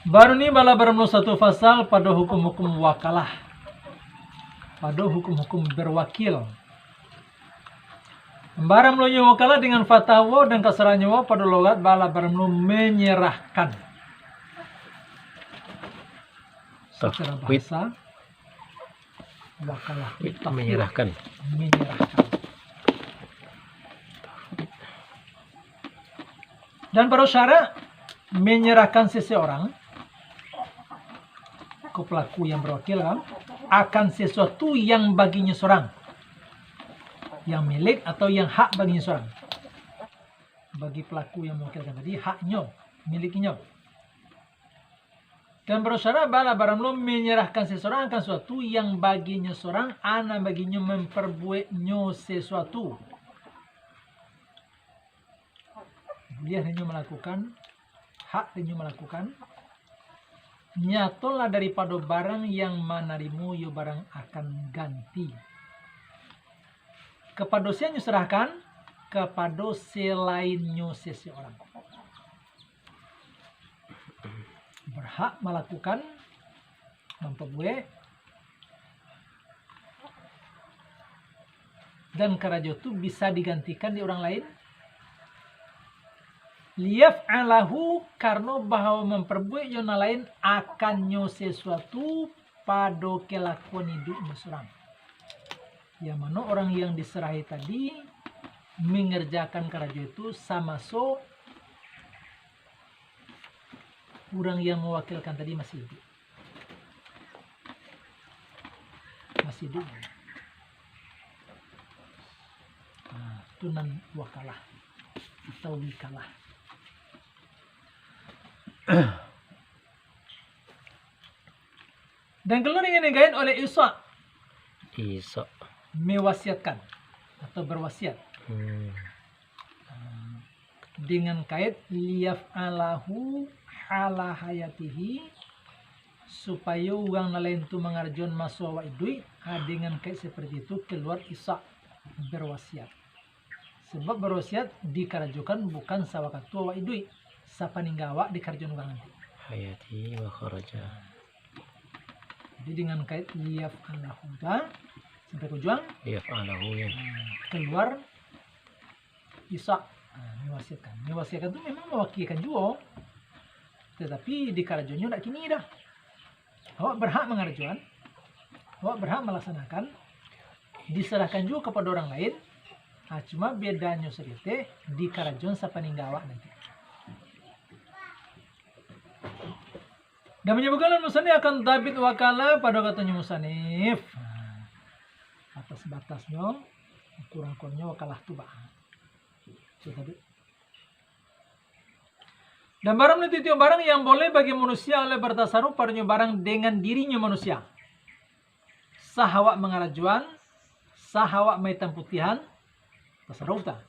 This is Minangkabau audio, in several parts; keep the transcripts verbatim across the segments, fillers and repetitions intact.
Baru ni bala baramlo satu fasal pado hukum-hukum wakalah, pado hukum-hukum berwakil. Baramlonyo wakalah dengan fathah waw dan kasrahnyo waw pado logat bala baramlo menyerahkan. Secara bahasa, wakalah, tafwid, menyerahkan. Menyerahkan. Dan pado syarak menyerahkan seseorang, ko pelaku yang berwakil kan, akan sesuatu yang baginyo sorang, yang milik atau yang hak baginyo sorang. Bagi pelaku yang mewakilkan tadi, haknyo, miliknyo. Dan pado syarak bala baramlo menyerahkan seseorang akan suatu yang baginyo sorang, a nan baginyo memperbueknyo sesuatu. Buliah dinyo malakukan, hak dinyo malakukan, nyatolah daripado barang yang manarimo iyo barang akan ganti. Kapado sia nyo sarahkan? Kapado selainnyo seseorang. Berhak malakukan, mampabuek, dan karajo tu bisa digantikan di urang lain. Liyaf'alahu, karano bahwa mamparbuek jo nan lain akannyo sesuatu pado kelakuan iduiknyo surang. Yang mano orang yang disarahi tadi mengerjakan karajo itu samaso urang yang mewakilkan tadi masih iduik. Masih iduik. Nah, tu nan wakalah atau wikalah. Dan kaluar dengan gain oleh Isa. Isa. Mewasiatkan atau berwasiat. Hmm. Dengan kait liyaf'alahu hala hayatihi, supayo urang nan lain tu mangarajoan maso awak iduik, ha, dengan kait seperti itu kaluar Isa berwasiat. Sebab berwasiat dikarajokan bukan sawakatu awak iduik, sapaningga awak dikarajoan urang nanti. Hayati wa kharaja. Jadi dengan kait liyaf'alahu tu, sampai ke ujuang. Liyaf'alahu, ya. Hmm, kaluar Isa, ha, mewasiatkan. Mewasiatkan tu memang mewakilkan juo. Tetapi dikarajoannyo dak kini dah. Awak berhak mangarajoan, awak berhak malaksanakan, disarahkan juo kapado urang lain. Ha, cuma bedanyo saketek dikarajoan sapaningga awak nanti. Dan manyabuikkan musannif akan dabit wakalah pado katonyo musannif. Ha, atas batasnyo, kurang-kurangnyo wakalah tu ba. Itu tadi. Dan barang ni titiok barang yang boleh bagi manusia oleh bertasaruf padonyo barang dengan dirinyo manusia. Sah awak mangarajoan, sah awak maitam putihan, tasaruf ta?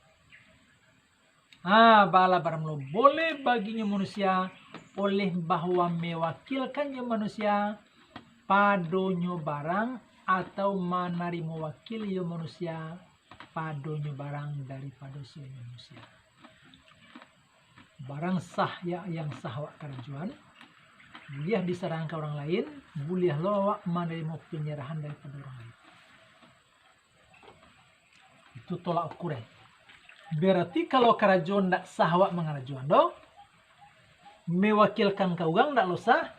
Ha, bala barang lo boleh baginyo manusia oleh bahwa mewakilkannyo manusia padonyo barang atau manarimo wakil iyo manusia padonyo barang daripado sia manusia. Barang sah ya, yang sah awak karajoan, buliah disarahkan ka urang lain, buliah lo awak manarimo panyarahan daripado urang lain. Itu tolak ukur, eh. Berarti kalau karajo ndak sah awak mangarajoan doh, mewakilkan ka urang ndak lo sah,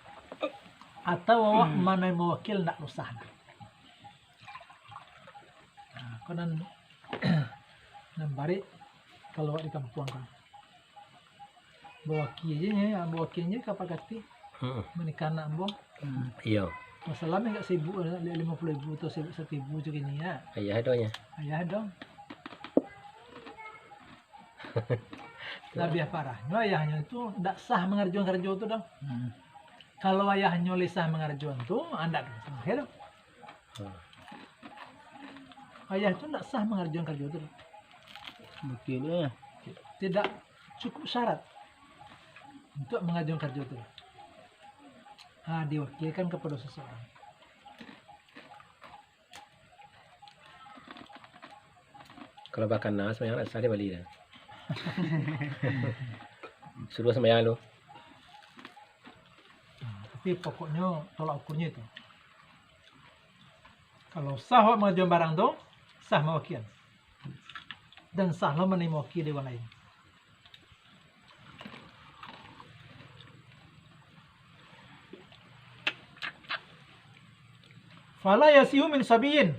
atau awak manarimo wakil ndak lo sah. Nah, ko nan, nan barek kalau awak di kampuang kan. Bawakil je nyo, bawakil je kapakati. Hmm. Manikah anak ambo. Hmm. Iyo. Masalah agak sibuk, limo puluah ribu atau sibuk satu ribu tu kini ya. Ayah ado nyo. Ayah ado. Labiah parahnyo ayahnyo tu ndak sah mangarajoan karajo tu doh. Hmm. Kalau ayahnyo lai sah mangarajoan tu, andak tu sah doh. Hmm. Ayah tu ndak sah mangarajoan karajo tu doh. Betul, eh. Tidak cukup syarat untuk mangarajoan karajo tu. Ha, diwakilkan kapado seseorang. Kalau bakana sumbayang ndak sah dibali dah. Suruah sumbayang lu. Tapi pokoknyo tolak ukurnyo itu. Kalau sah awak mangajuan barang tu, sah mawakian. Dan sah lo manarimo wakia dari urang lain. Fala yasihu min sabiyin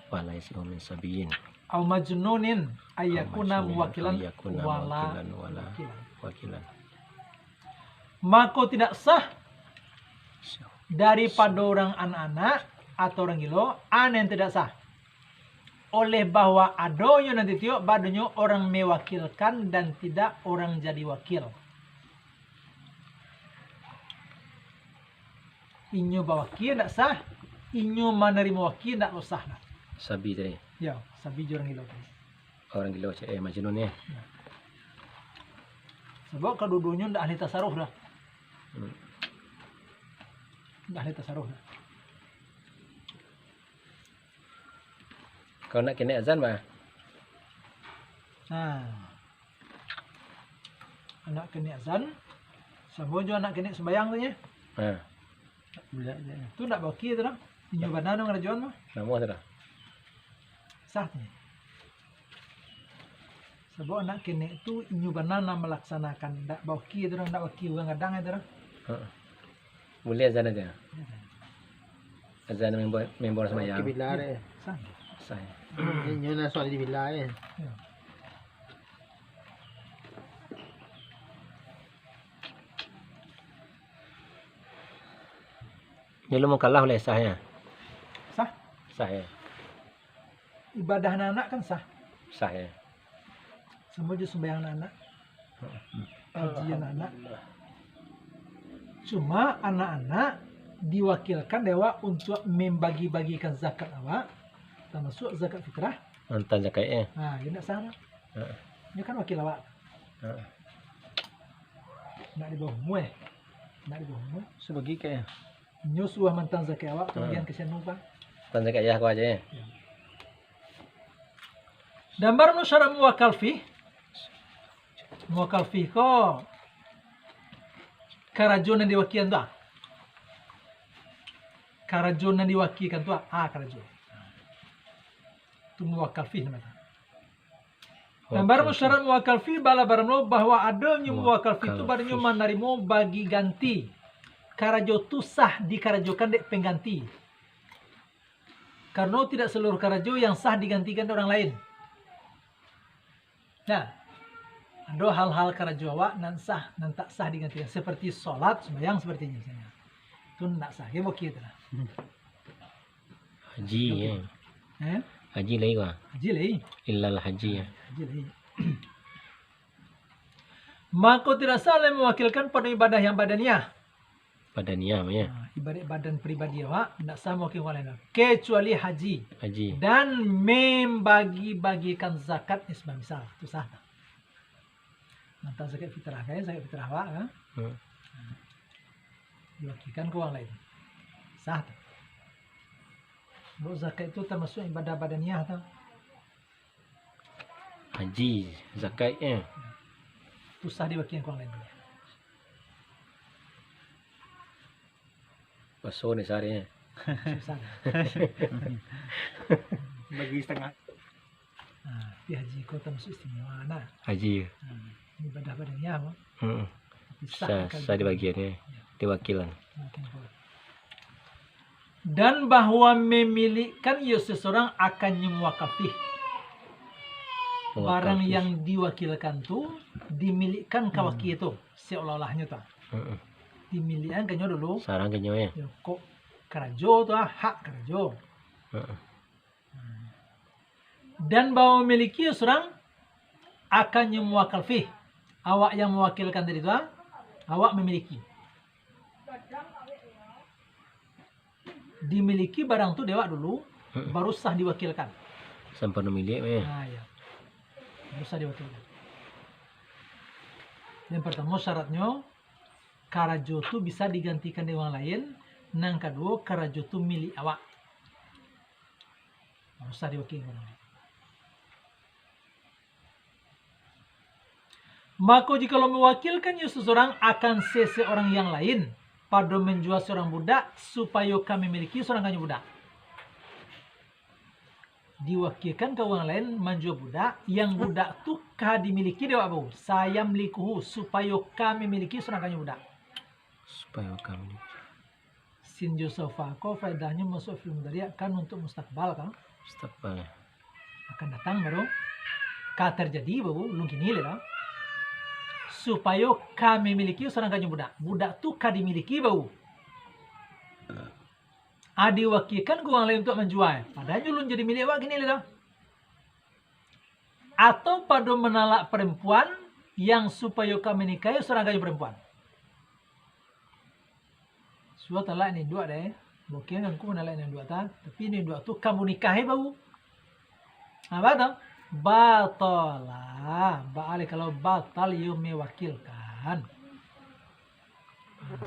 Fala yasihu min sabiyin au majnunin ayyakuna muwakilan wala wakilan. Mako tidak sah daripado urang anak-anak atau urang gilo, a nan tidak sah. Oleh bahwa adonyo nan titiok, badonyo orang mewakilkan dan tidak orang jadi wakil. Inyo bawakia ndak sah, inyo manarimo wakia ndak lo sah lah. Sabi tadi. Yo, sabi jo urang gilo tadi. Urang gilo cek, eh, Majnun ni. Yo. Sabab kaduo-duonyo ndak ahli tasaruf dah. Hmm. Ndak ahli tasaruf dah. Kalau nak kenek azan, bah? Nah. Anak kenek azan, samo jo anak kenek sumbayang tu nyo. Ha. Tu ndak bawakia tu dah. Inyo bana nan ngarajoan mah. Namo tu dah. Sah tu. Sabab anak kenek tu inyo bana nan malaksanakan, ndak bawakia tu dah, ndak wakia urang gadang tu dah. Ha. Buliah azan aja. Azan member, member sembahyang. Kiblat deh. Sah. Sah. Inyo nak soal di bila eh. Yo. Jadi mukallaf lah sah ya? Sah. Sah ya. Ibadah anak-anak kan sah. Sah ya. Samo jo sumbayang anak-anak. Haji anak-anak. Cuma anak-anak diwakilkan dek awak untuak membagi-bagikan zakat awak, tamasuak zakat fitrah. Mantan zakat ya. Ha, indak sah. Ha. Inyo kan wakil awak. Ha. Ndak di bawah umua. Ndak di bawah umua. Sabagi kek ya. Inyo suruah mantan zakat awak, kamudian kasian numpang. Mantan zakat ya, aku aja ya. Ya. Dan baru syarat muwakal fih. Muwakal fih ko karajo nan diwakian tu ah. Karajo nan diwakikan tu ah, ah karajo. Tu muwakal fih namanya. Nan baru syarat muwakal fih, bala baram lo bahwa adonyo muwakal fih tu baru nyo manarimo bagi ganti. Karajo tu sah dikarajokan dek pengganti. Karano tidak seluruh karajo yang sah digantikan dek urang lain. Nah, ado hal-hal karajo awak nan sah, nan tak sah digantikan, seperti solat, sumbayang seperti itu misalnya. Tu ndak sah, ya, bokeh tu lah. Haji, ya. Eh? Haji lai, wah. Haji lai. Illal haji, ya. Haji lai. Mako tidak sah lai mewakilkan pado ibadah yang badaniah. Badaniah, ya. Ha, ibarat badan pribadi awak, ndak sah mewakili urang lain. Kecuali haji. Haji. Dan membagi-bagikan zakat, misal, misal. Tu sah tak? Mantan zakat fitrah, kan? Zakat fitrah awak, kan? Hmm. Ha. Diwakilkan ke urang lain. Sah tak? Sebab zakat itu termasuk ibadah badaniah, tak? Haji, zakat, eh. Tu sah diwakili ka urang lain. Puaso ni sahari, eh. Susah. Bagi setengah. Ha, tapi haji ko tamasuak istimewa, nah. Haji. Ha, ibadah badaniah, apa? Hmm. Tapi sah, sah, sah dibagian, eh. Ya. Diwakilan. Mungkin ko. Dan bahwa memilikan iyo seseorang akan nyo muwakafih. Barang yang diwakilkan tu dimilikan ka wakia tu, seolah-olahnyo tu. Heeh. Dimilikan ka nyo dulu. Sarang ka nyo, ya. Ya, kok karajo tu, ah, hak karajo. Heeh. Dan bahwa memiliki surang akan nyo muwakal fih. Awak yang mewakilkan tadi tu, ah, awak memiliki. Dimiliki barang tu dek awak dulu, hmm, baru sah diwakilkan. Sampano milik, eh. Ha, ya. Baru sah diwakilkan. Yang pertama syaratnyo, karajo tu bisa digantikan dek urang lain. Nang kaduo, karajo tu milik awak. Baru sah diwakilkan urang lain. Mako, jikalau mewakilkan nyo seseorang akan seseorang yang lain, pado manjua surang budak, supayo ka mamiliki surang kanyo budak. Diwakilkan ka urang lain manjua budak, yang budak tu ka dimiliki dek awak baru. Sayamlikuhu, supayo ka mamiliki surang kanyo budak. Supayo ka mamiliki. Sin jo saufa ko faedahnyo masuak fi'il mudhari' kan untuak mustakbal kan? Mustakbal. Akan datang baru, ka tarjadi baru, alun kini lai lah. Supayo ka mamiliki surang kanyo budak. Budak tu ka dimiliki baru. A, diwakilkan ka urang lain untuak manjua. Padahalnyo alun jadi milik awak kini lai lah. Atau pado manalak parampuan yang supayo ka manikahi surang kanyo parampuan. Sudah talak nan induak deh. Bukan angku manalak nan induak ta, tapi nan induak tu kamu nikahi baru. Apa tu? Batala. Baalih kalau batal, iyo mewakilkan.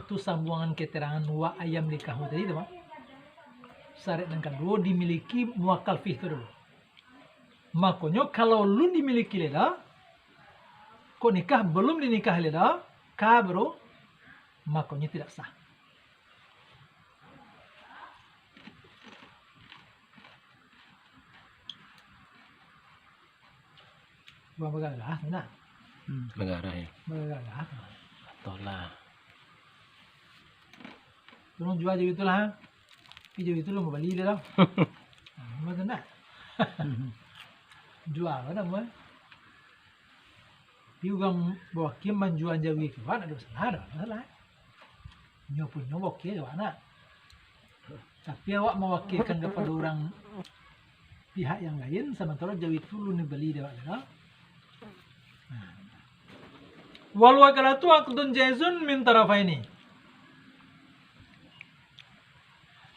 Tu sambuangan keterangan wa ayamlikahu tadi tu, Pak. Syarat nan kaduo dimiliki muwakal fih tu dulu. Makonyo kalau alun dimiliki lai dah, kok nikah balum dinikahi lai dah, ka bro, makonyo tidak sah. Bukan bagarah tu nak. Hmm. Bagarah, ya. Bagarah tu. Tolah. Tolong jua jo itulah. Tapi jo itu lo mau bali dia tau. Nah, memang tu nak. Jua lah nak buat. Tapi urang bawakil manjua jawi tu, nak dosa lah, dak masalah. Nyo punyo bawakil awak nak. Tapi awak mawakilkan kapado urang pihak yang lain, samantaro jawi tu alun dibali dek awak tu. Nah. Wal wakalatu aqdun jaizun min tarafaini.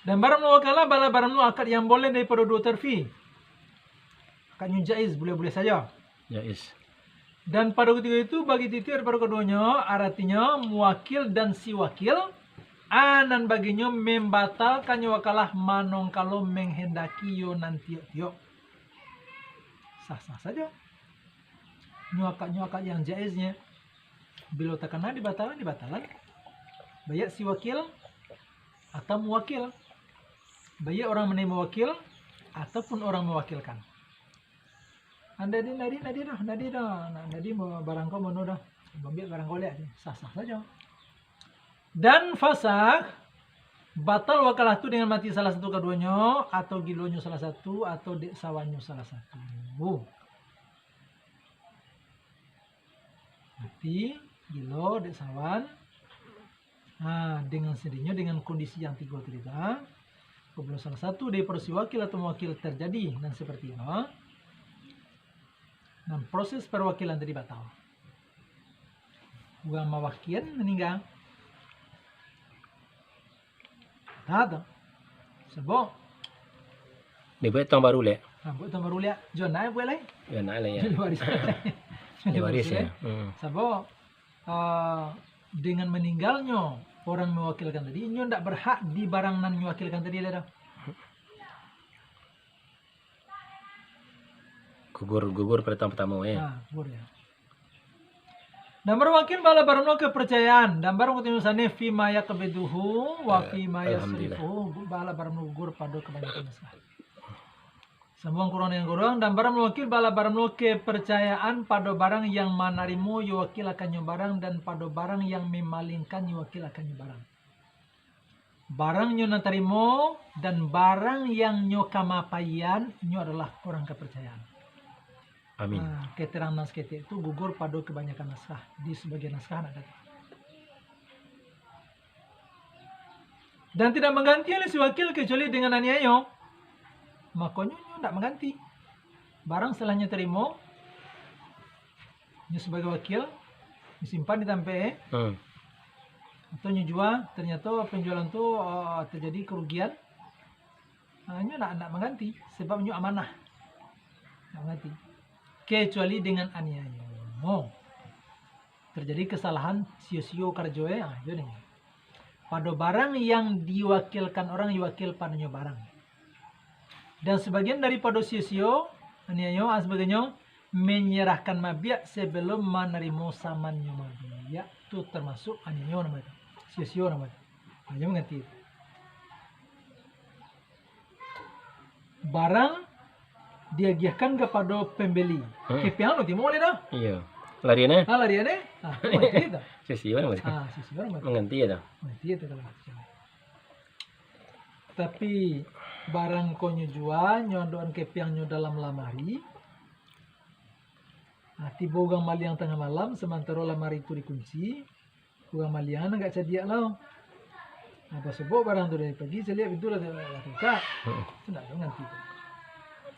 Dan barang muwakalah bala barang akad yang boleh daripado duo taraf. Akadnyo jaiz, buleh-buleh sajo. Jaiz. Dan pado kutiko itu, bagi titiak daripado kaduonyo, aratinyo muwakil dan si wakil, a nan baginyo mambatalkannyo wakalah manongkalo manghendaki iyo nan tiok-tiok. Sah-sah sajo. Nyo akad, nyo akad yang jaiznyo. Bilo takana dibatalan, dibatalan. Baiak si wakil atau muwakil. Baiak urang manarimo wakil ataupun urang mawakilkan. Anda di, nadi, nadi doh, nadi doh. Nah, nadi mau barang ko mano doh. Ambiak barang ko liak, sah-sah sajo. Dan fasakh, batal wakalah tu dengan mati salah satu kaduonyo, atau gilonyo salah satu, atau dek sawannyo salah satu. Mati, gilo, dek sawan. Ha, dengan sendirinya, dengan kondisi yang tigo tadi tu, ha. Apabila salah satu daripado si wakil atau muwakil tarjadi nan seperti itu, ha, nan proses perwakilan tadi batal. Urang mawakian maningga. Batal tu. Sabab dibuek tuang baru liak. Ha, buek tuang baru liak. Jo anak buek lai. Jo anak lai, ya. Jo waris. Jo waris, ya. Hmm. Sabab, ah, dengan maninggalnyo urang mawakilkan tadi, inyo ndak berhak di barang nan mawakilkan tadi lai doh. Gugur, gugur pado taun partamo, eh. Ha, gugur, ya. Dan barang muwakil bala barang mulo kepercayaan, dan barang kutimo saneh fima yaqbiduhu wa fima yasrifuhu, bala barang mulo gugur pado kabanyakan naskah. Sambuang kurang dengan kurang, dan barang mulo wakil bala barang mulo kepercayaan pado barang yang manarimo yo wakil akannyo barang, dan pado barang yang mamalingkan yo wakil akannyo barang. Barang nyo nan tarimo, dan barang yang nyo kamapaian, inyo adolah urang kaparcayaan. Amin. Nah, keterangan nan saketek tu gugur pado kabanyakan naskah, di sabagian naskah nak datang. Dan tidak mangganti oleh si wakil kecuali dengan aniayo, makonyo nyo ndak mangganti. Barang salah nyo tarimo, nyo sabagai wakil, nyo simpan di tampek, eh. Hmm. Atau nyo jua, ternyato penjualan tu, eh, terjadi kerugian, ah, nyo ndak, ndak mangganti, sabab nyo amanah. Ndak mangganti. Kecuali dengan aniayo. Terjadi kesalahan sio-sio karajo, eh, ah, iyo nih. Pado barang yang diwakilkan orang, yo wakil padonyo barang. Dan sabagian daripado sio-sio, aniayo, ah, sabagainyo, manyarahkan mabiak sabalum manarimo samannyo mabiak. Tu tamasuk aniayo namo itu. Sio-sio namo itu. Ha, jan mangganti. Barang diagiahkan kapado pambeli. Hmm. Kepeang lo timo le dah. Iyo. Larian eh? Ah, larian eh? Ah, mangganti tu. Sisi barang mangganti. Ah, sisi barang mangganti. Mangganti tu. Mangganti tu kalau macam. Tapi barang ko nyo jua, nyo andokan kepeangnyo dalam lamari. Nah, tibo urang maliang tangah malam, samantaro lamari tu dikunci, urang maliang agak cadiak lo. Nah, basobok barang tu dari pagi, caliak pintu lah, lah, lah tabukak. Hmm. Tu ndak ado mangganti tu.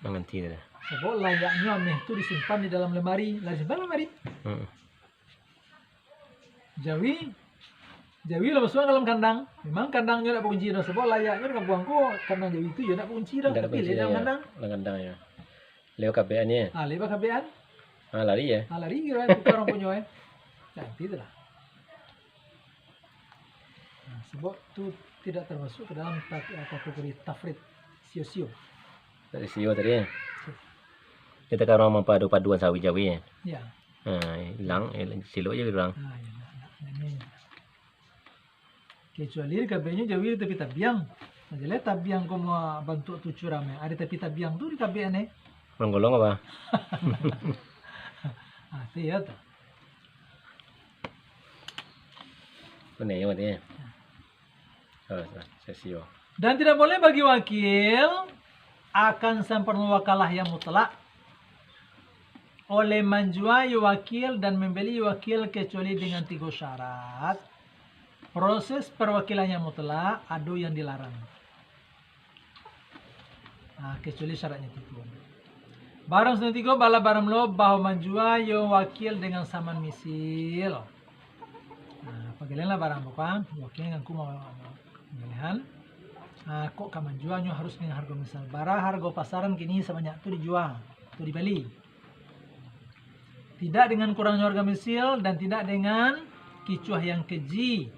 Mangganti tu dah. Sabab layaknyo ameh tu disimpan di dalam lamari, lah disimpan lamari. Hmm. Jawi, jawi lah masuak dalam kandang. Memang kandangnyo ndak bakunci doh, sabab layaknyo di kampuang ko kandang jawi tu yo ndak bakunci doh, tapi lek dalam kandang. Dalam kandang yo. Lewat kabean ye. Ah, lewat kabean. Ah, lari ye. Ah, lari kiro tukar urang punyo eh. Nah, itu lah. Nah, sabab tu tidak termasuk ke dalam ta-, kategori tafrid, sio-sio. Tadi sio tadi ye. Sio. Kita kan urang mampadu-paduan sawi jawi ye. Ya. Ha, ilang, eh, silok je urang. Ha, ya, nak, nak, nak ni. Kecuali di kabehnyo jawi di tapi tabiang. Nah, jadi tabiang ko ma bantuak tucu rame. Ado tapi tabiang tu di kabeh ne. Golong-golong apa? Ah, tu ya tu. Benar ya, mati ya. Oh, sesio. Dan tidak boleh bagi wakil akan samparno wakalah yang mutlak oleh manjua yo wakil dan mambali yo wakil, kecuali dengan tigo syarat. Proses parwakilan yang mutlak ado yang dilarang. Nah, kecuali syaratnyo tu. Barang sudah tigo, bala barang lo bahwa manjua yo wakil dengan saman misil. Nah, pagalianlah barang ko, Pak. Wakil ngangku ma-, ma-, pagalian. Nah, kok ka manjua nyo harus dengan hargo misil. Bara hargo pasaran kini sabanyak tu dijua, tu dibali. Tidak dengan kurangnyo harga misil dan tidak dengan kicuah yang keji.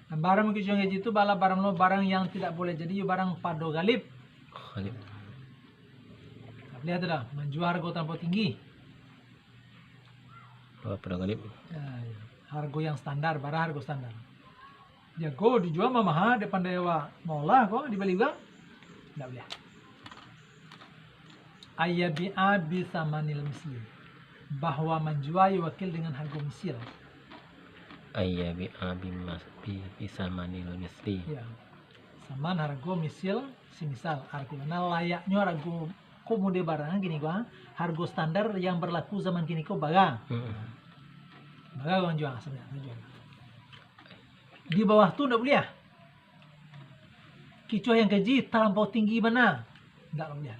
Dan barang kicuah yang keji tu bala barang lo, barang yang tidak boleh jadi, yo barang pado galib. Galib. Tak boleh tu dah, manjua hargo talampau tinggi. Oh, pado galib. Ya, ya. Hargo yang standar, bara hargo standar. Jago dijua mamaha, dek pandai awak maolah ko, dibali urang. Ndak buliah. Ayyabi'a bisamanil misli. Bahwa manjua yo wakil dengan hargo misil. Ayyabi'a bimas-, bi-, bisamanil misli. Ya. Saman hargo misil, semisal. Artinyo, layaknyo hargo ko mode barang kini ko, ha? Hargo standar yang berlaku zaman kini ko bara. Hmm. Bara urang jua, sabanyak tu jua. Di bawah tu ndak buliah. Kicuah yang keji talampau tinggi bana. Ndak buliah.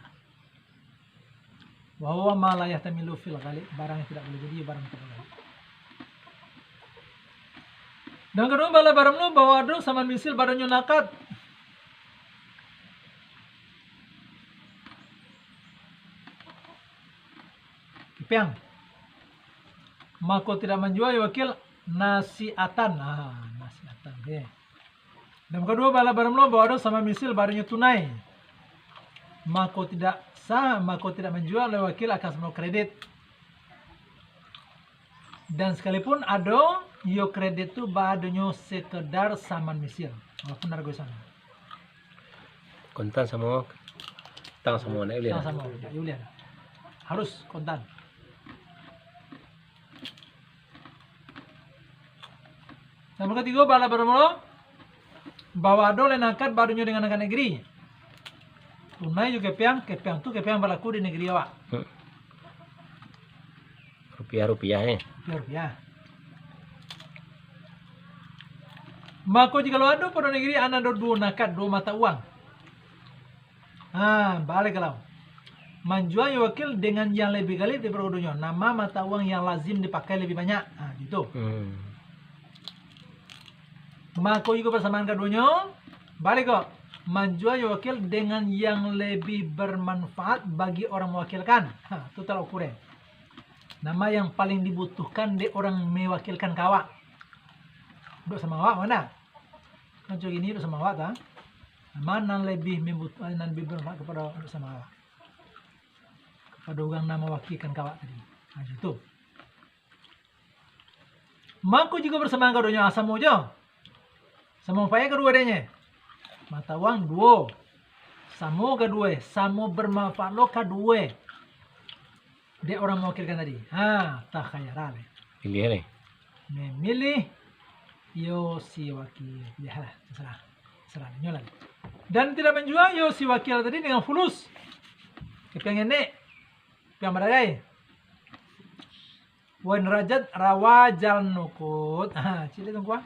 Wa huwa ma la yahtamilu fil ghalib, barang yang tidak boleh jadi, barang yang tidak boleh. Dan kaduo, bala barang lo bahwa ado saman misil badanyo nakad. Kepeang. Mako tidak manjua yo wakil nasiatan. Ah, nasiatan, oke. Dan kaduo, bala barang lo bahwa ado saman misil badanyo tunai. Mako tidak sah, mako tidak manjua lo wakil akan saman kredit. Dan sekalipun ado, yo kredit tu badanyo sekedar saman misil, walaupun hargo saman. Kontan samo, tang samo, ndak buliah. Tang samo, ndak buliah. Harus kontan. Nomor katigo, bala barang lo bahwa ado lai nakad badanyo dengan nakad nagari. Tunai jo kepeang, kepeang tu kepeang balaku di nagari awak. Hmm. Rupiah-rupiah, eh. Rupiah-rupiah. Mako, jikalau ado pado nagari, an ado duo nakad, duo mata uang. Ha, baliak kalau. Manjua yo wakil dengan yang lebih galib daripado kaduonyo. Nama mata uang yang lazim dipakai lebih banyak. Ha, gitu. Hmm. Mako, jikok pasamaan kaduonyo, baliak ko. Manjua yo wakil dengan yang lebih bermanfaat bagi orang mewakilkan. Ha, tu tolak ukur e. Nama yang paling dibutuhkan dek orang mewakilkan ka awak. Dek samo awak, ma? Kan cako kini dek samo awak, ta? Nama nan lebih membutuh-, nan lebih bermanfaat kapado dek samo awak? Kapado urang nan mewakilkan ka awak tadi. Ha, itu. Mako jiko basamaan kaduonyo, ah, samo jo. Samo manfaat kaduo dinyo. Mata uang duo. Samo kaduo, samo bamanfaat lo kaduo. Dek urang mawakilkan tadi. Ha, takhayara lai. Pilih lai. Mamilih yo si wakil. Piliahlah, tasarah. Tasarah inyo lah. Dan tidak manjua yo si wakil tadi dengan fulus. Kapiang ngenek. Kapiang badagai. Wan rajat rawa jal nukut. Ha, cik liek tungkuang.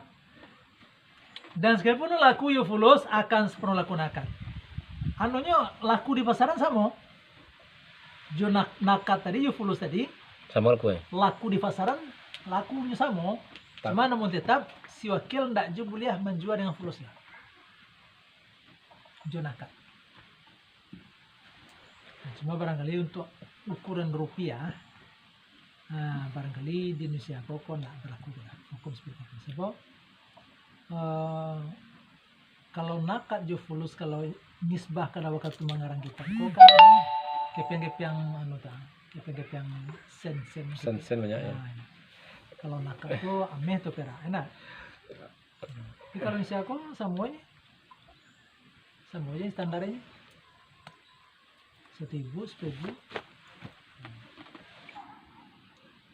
Dan sakalipun laku yo fulus akan saparuah laku nakad. Anunyo laku di pasaran samo. Jo nak-, nakad tadi, jo fulus tadi. Samo laku, eh? Laku di pasaran, lakunyo samo. Tap- Cuma namun tetap, si wakil ndak jo buliah manjua dengan fulus lah. Jo nakad. Nah, cuma barangkali untuk ukuran rupiah, nah, barangkali di Indonesia ko, ko ndak balaku lah hukum seperti itu. Sebab, eh, kalau nakad jo fulus, kalau nisbah ka wakatu mangarang kitab ko kan, kepiang-kepiang anu ta, kepiang-kepiang sen-sen gitu. Sen-sen banyak, ya. Nah, kalau nakad ko ameh atau perak, enak. Tapi kalau Indonesia ko samonyo, samo aja standarnyo. Saribu, sapuluah ribu.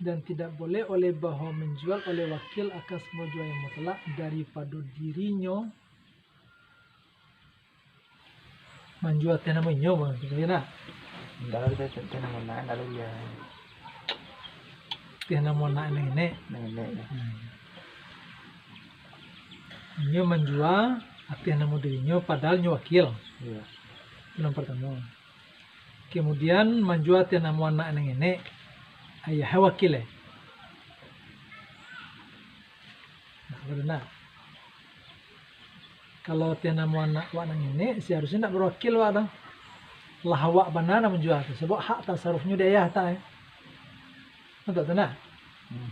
Dan tidak boleh oleh bahwa menjual oleh wakil akan sebuah jual yang mutlak daripado dirinyo manjua ateh namo inyo, bang, gitu kan, nah. Ndak lah, ateh namo anak, ndak lah dia. Ateh namo anak nan ngenek. Nan ngenek, ya. Hmm. Inyo manjua ateh namo dirinyo, padahal inyo wakil. Iya. Itu nan partamo. Kamudian, manjua ateh namo anak nan ngenek, ayah wakil, eh. Nah, baru nah. Kalau ateh namo anak wak nan ngenek, saharusnyo ndak bawakil wak tu. Lah awak bana nan manjua tu, sabab hak tasarufnyo di ayah tak, eh. Betul tu, nah? Hmm.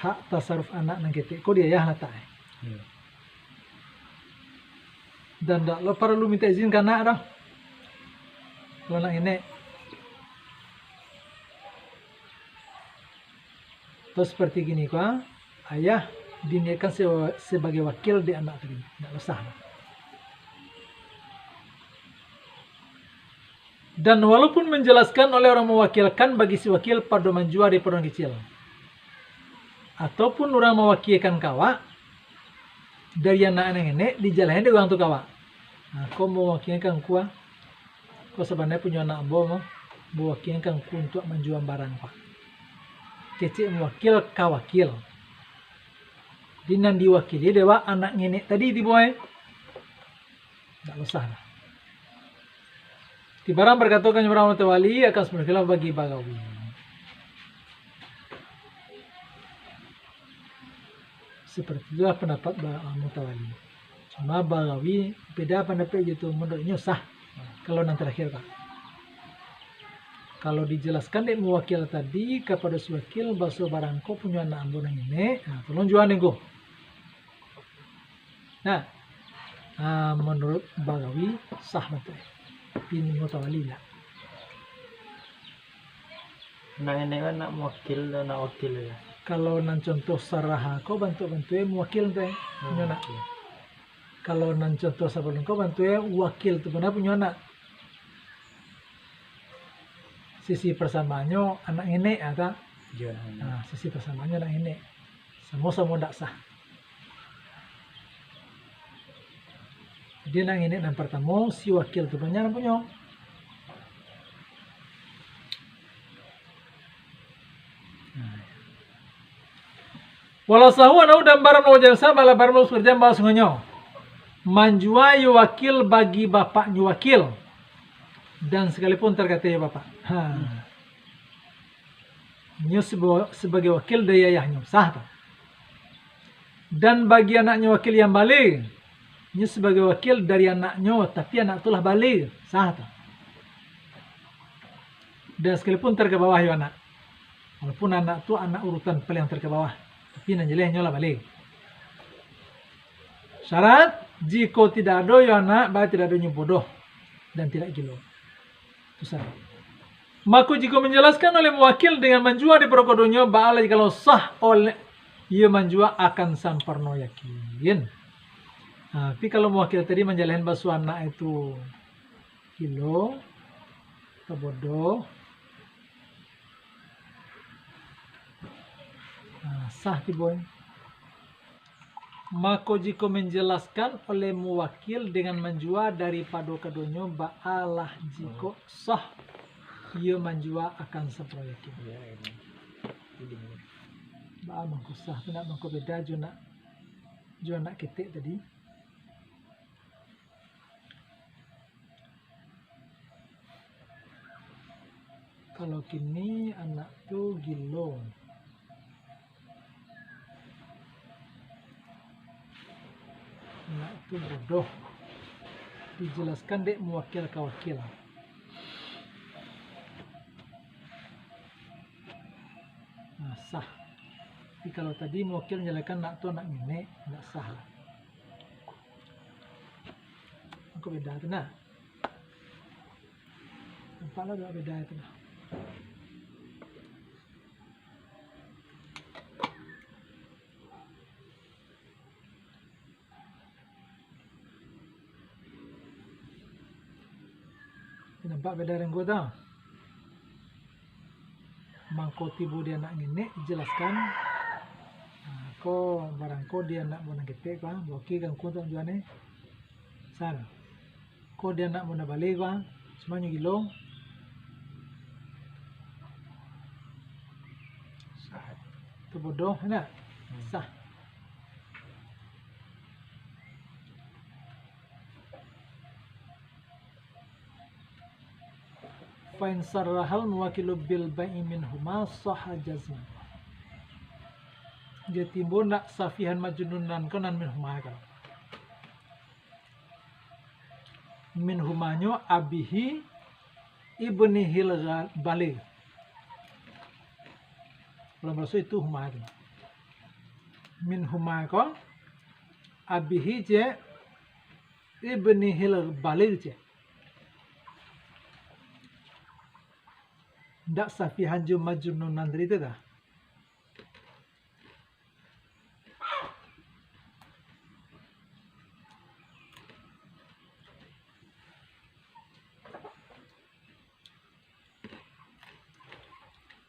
Hak tasaruf anak nan ketek ko di ayah lah tak, eh. Iya. Dan ndak lo paralu minta izin ka anak doh. Kalau anak ngenek. Atau seperti gini ko, ayah diniatkan se-, sebagai wakil di anak tadi. Ndak usah. Dan walaupun manjalaskan oleh urang mawakilkan bagi si wakil pado manjua daripado nan kicil, ataupun urang mawakilkan ka awak, dari anak nan ngenek, dijalahan dek urang tu ka awak. Nah, ko mawakilkan ka ngku, ah. Ko sabananyo punyo anak ambo mah, mawakilkan ka ngku untuak manjua barang ko. Kecek mawakil ka wakil. Di nan diwakili dek awak anak ngenek tadi tibo, eh. Ndak usah lah. Ti barang barkato kan urang mutawali akan saparuah khilaf bagi bagawi. Seperti itulah pendapat ba-, mutawali. Cuma bagawi beda pendapat gitu, menurutnyo sah. Kalau nan terakhir, Pak. Kalau dijelaskan dek muwakil tadi kapado si wakil, baso barang ko punyo anak ambo nan iko, nah, tolong jua dek ngku. Nah, ah, menurut bagawi sah batua. Tapi mutawali indak. Nak iko nak muwakil, nak wakil ya. Kalau nan contoh saraha ko bantuak-bantuaknyo muwakil tu, eh. Hmm, nyo nak. Oke. Kalau nan contoh sabalun ko bantuaknyo wakil tu bana punyo anak. Sisi parsamaannyo anak ngenek, ah, tak? Iya. Nah, sisi parsamaannyo anak ngenek. Samo-samo ndak sah. Jadi, anak ngenek nan partamo, si wakil tu banyak nan punyo. Nah. Walau sahu anau dan barang wajar sah, bala barang wajar sah, bala sungainyo. Manjua yo wakil bagi bapaknyo wakil. Dan sakalipun tarkato yo bapak. Ha. Nyo seba-, sabagai wakil dari ayahnyo, sah tu. Dan bagi anaknyo wakil yang bale, nyo sabagai wakil dari anaknyo, tapi anak tu lah bale, sah tu. Dan sakalipun tarka bawah yo anak. Walaupun anak tu anak urutan paling tarka bawah, tapi nan jaleh nyo lah bale. Syarat, jiko tidak ado yo anak, bararti tidak ado nyo bodoh dan tidak gilo. Itu syarat. Mako, jiko manjalaskan oleh muwakil dengan manjua di pokok dunyo, baalah jikalau sah oleh, Iyo manjua akan samparno yakin. Nah, tapi kalau muwakil tadi manjalehan baso anak itu gilo, atau bodoh, nah, sah tibo. Mako, jikok manjalaskan oleh muwakil dengan manjua daripado kadonyo, baalah jikok sah, iyo manjua akan samparno yakin. Baa mangko sah tu nak, mangko beda jo nak, jo nak ketek tadi. Kalau kini anak tu gilo, anak tu bodoh, dijalaskan dek muwakil ka wakil. Nah, sah. Tapi kalau tadi muwakil manjalaskan anak tu anak ngenek, ndak sah lah. Mangko beda tu nah. Nampak lah beda tu nah. Nampak beda dengko tu. Mangko tibo di anak ngenek dijalaskan. Nah, ko barangko di anak buah nan ketek ko, ah, boki gangkuang tu juan ni. San. Ko di anak buah nan baleh ko, ah, semuanyo gilo. Sah. Tu bodoh, nak? Hmm. Sah. Fa in sarrahal muwakilu bil bai'i minhuma sahha jazman. Jadi timbul nak safihan majnunan ko nan minhuma ko. Minhumanyo abihi ibnihil gha-, baligh. Kalau maksud itu huma tu. Minhuma ko abihi je ibnihil baligh je. Ndak safihan jo majnunan tadi tu dah.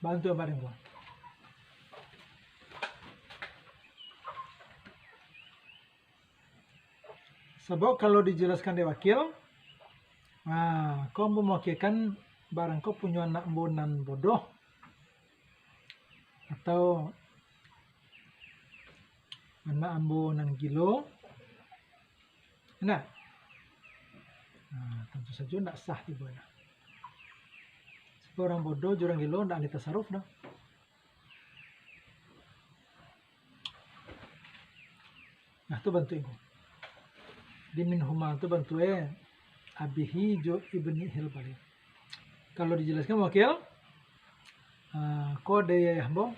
Bantu yang paling kuat. Sabab kalau dijalaskan dek wakil, nah, ko ambo mawakilkan barang ko punyo anak ambo nan bodoh, atau anak ambo nan gilo, ndak? Nah, tantu sajo ndak sah tibo nyo. Sabab urang bodoh jo urang gilo ndak ahli tasaruf doh. Nah, tu bantuak ko. Di minhuma tu bantuak e abihi jo ibnihil baligh. Kalau dijalaskan wakil, ah, ko dari ayah ambo.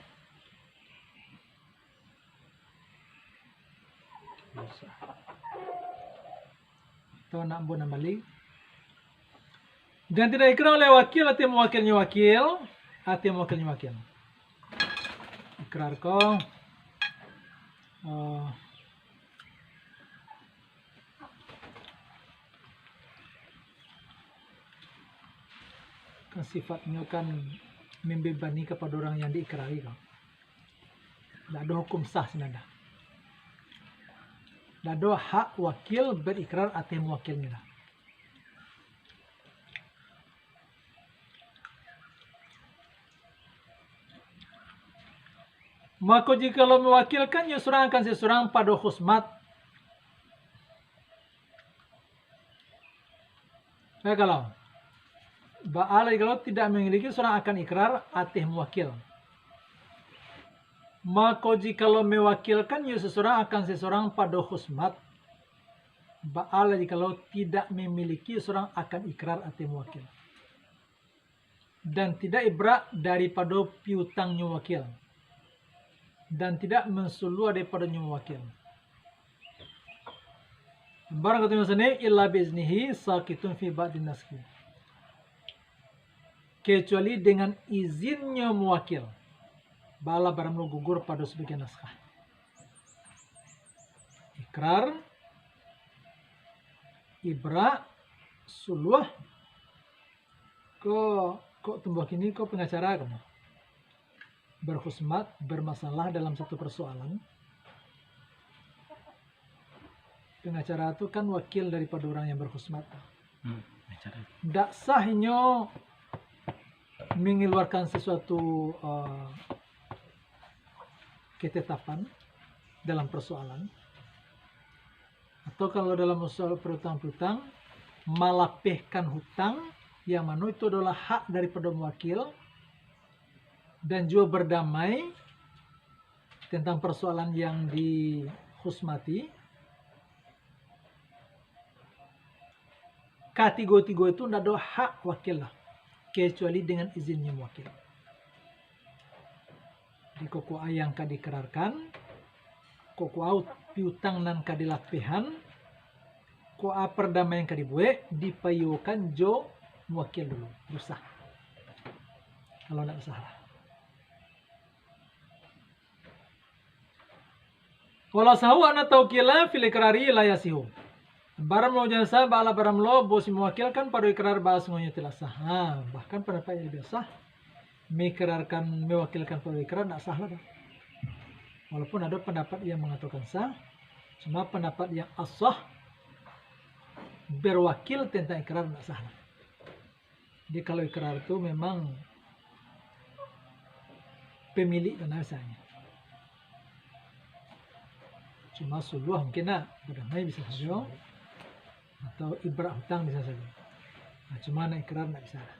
Bisa. Atau anak ambo nan baligh. Dan tidak ikrar oleh wakil ateh muwakilnyo wakil, ateh muwakilnyo wakil. Ikrar ko, eh, kan sifatnyo kan membebani kapado urang yang diikrari ko. Ndak ado hukum sah sinan doh. Ndak ado hak wakil berikrar ateh muwakilnyo doh. Mako, jikalau mewakilkan nyo surang akan si surang pado khusmat, ya, kalau baa lai kalau tidak memiliki surang akan ikrar ateh muwakil. Mako, jikalau mewakilkan nyo si surang akan si surang pado khusmat, baa lai jikalau tidak memiliki surang akan ikrar ateh muwakil, dan tidak ibrak daripado piutangnyo wakil, dan tidak mansulua daripadonyo wakil. Barang katonyo sandiri, illa bi iznihi saqitun fi ba'din naskhi. Kecuali dengan izinnyo muwakil, baa lah barang lo gugur pado sabagian naskah. Ikrar, ibrak, suluah, ko, kok tumbuah kini ko pengacara kamu. Berkhusmat, bermasalah dalam satu persoalan. Pengacara tu kan wakil daripada orang yang berkhusmat. Hmm, pengacara. Ndak sah inyo mengeluarkan sesuatu, eh, ketetapan dalam persoalan. Atau kalau dalam soal piutang-piutang, malapehkan hutang, yang mano itu adalah hak daripada muwakil, dan juo bardamai tentang persoalan yang dikhusmati. Katigo-tigo itu ndak ado hak wakil lah, kecuali dengan izinnyo muwakil. Jadi, kok kua yang ka diikrarkan, kok kua piutang nan ka dilapehan, kok a pardamaian ka dibuek, dipaiyokan jo muwakil dulu, baru sah. Kalau ndak basalah. Walau sahu anna taukila fil ikrari la yasihu. Baram lo jansa baalah baram lo bos muwakilkan pado ikrar bahasanyo tidak sah. Ha, bahkan pendapat yang lebih sah, mengikrarkan, mewakilkan pado ikrar ndak sah lah dah. Walaupun ada pendapat yang mengatakan sah, cuma pendapat yang asah berwakil tentang ikrar ndak sah lah. Jadi kalau ikrar tu memang pemilik tanah misalnya. Cuma suluah mungkin nak, berdamai bisa sajo. Atau ibrak hutang bisa sajo. Nah, cuma nak ikrar ndak bisa lah.